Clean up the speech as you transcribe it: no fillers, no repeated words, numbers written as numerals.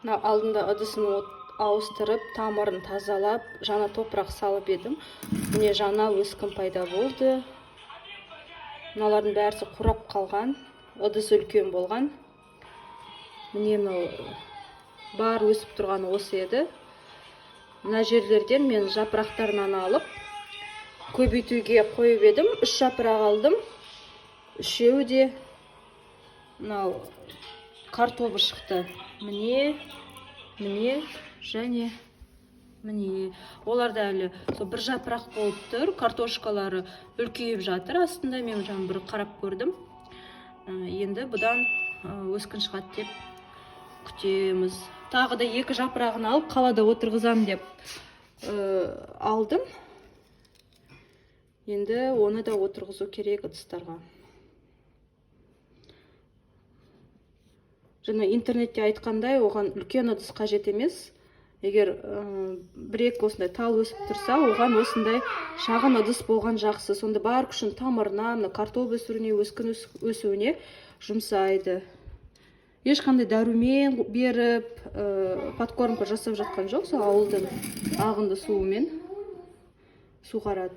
Мына алдында ыдысын ауыстырып, тамырын тазалап, жаңа топырақ салып едім. Міне, жаңа өскін пайда болды. Мыналардың бәрі қурап қалған, ыдысы үлкен болған. Міне, мынау бар өсіп тұрғаны осы еді. Мына жерлерден мен жапырақтарынан алып көбейтуге қойып едім. Үш жапырақ алдым, үшеуі де мынау картобы шықты. Міне, міне және міне. Олар да әлі сол бір жапырақ болып тұр. Картошкалары үлкейіп жатыр астында, мен жаңа бір қарап көрдім. Енді бұдан өскін шығады деп күтеміз. Тағы да екі жапырағын алып, қалада отырғызам деп алдым. Енді оны да отырғызу керек ыдыстарға. Жаңа интернетте айтқандай, оған үлкен ыдыс қажет емес. Егер бір екі осындай тал өсіп тұрса, оған осындай шағын ыдыс болған жақсы. Сонда бар күшін тамырына, мына картоп өсіруіне, өскін өсуіне жұмсайды. Ешқандай дәрумен беріп, подкормка жасап жатқан жоқ, сол ауылдың ағынды суымен суғарады.